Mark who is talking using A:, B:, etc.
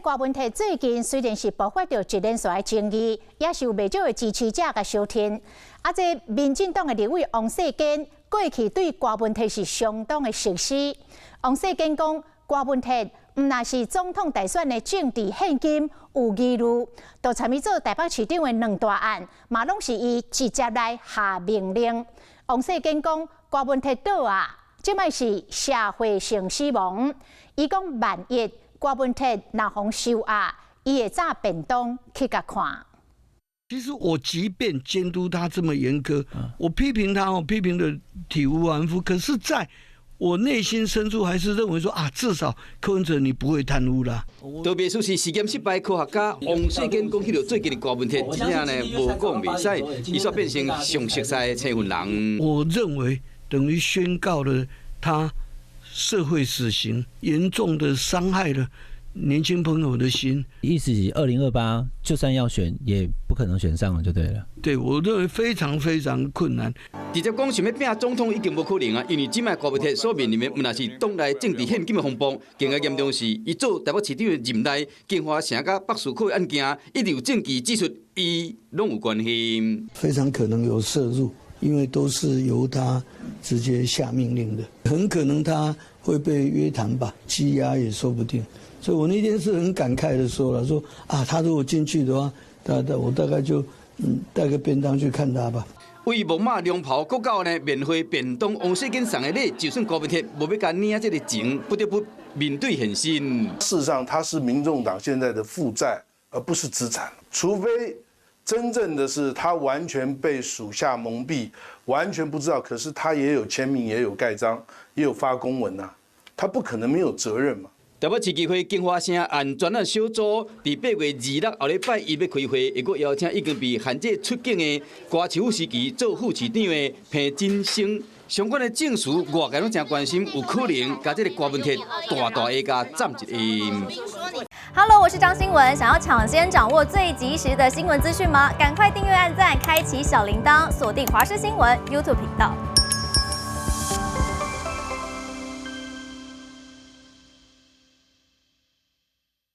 A: 柯文哲最近雖然是爆發著一連串的爭議，也是有袂少的支持者共相挺。啊，這民進黨的立委王世堅過去對柯文哲是相當的熟悉。王世堅講，柯文哲毋但是總統大選的政治獻金有疑慮，就參與做台北市長的兩大案，嘛攏是伊直接來下命令。王世堅講，柯文哲倒啊，這擺是社會性死亡。伊講萬一柯文哲若予收押，伊會紮便當去共看。
B: 其實我即便監督他這麼嚴格，我批評他，我批評得體無完膚。可是，在我內心深處，還是認為說啊，至少柯文哲你不會貪污啦。
C: 特別說是試驗失敗科學家王世堅講起著最近的柯文哲，真正呢無講袂使，伊煞變成上熟悉的身份人。
B: 我認為等於宣告了他社會死刑，嚴重的傷害了年輕朋友的心。
D: 意思是2028就算要選，也不可能選上了，就對了。
B: 對，我認為非常非常困難。
C: 直接講想欲拚總統已經無可能啊，因為這擺柯文哲所面臨的，毋但是黨內政治獻金的風暴，更加嚴重是，伊做台北市長的任內，京華城佮北士科的案件，一直有證據指出伊攏有關係。
B: 非常可能有涉入，因為都是由他直接下命令的，很可能他會被約談吧，羈押也說不定。所以我那天是很感慨的說了，說啊，他如果進去的話，我大概就帶個便當去看他吧。
C: 為木馬龍袍國教呢，免費便當王世堅送的禮，就算柯文哲無欲共領這个情，不得不面對現實。
E: 事實上，他是民眾黨現在的負債，而不是資產。除非真正的是他完全被屬下蒙蔽，完全不知道。可是他也有簽名，也有蓋章，也有發公文吶，他不可能沒有責任嘛。
C: 台北市議會京華城案專案小組，佇8月26後禮拜一欲開會，會閣邀請已經被限制出境的柯市府時期做副市長的彭錦生，相關的證詞，外界攏誠關心，有可能共這个柯文哲大大的共斬一下。
F: Hello，我是張新文，想要搶先掌握最及時的新聞資訊嗎？趕快訂閱、按讚、開啟小鈴鐺，鎖定華視新聞 YouTube 頻道。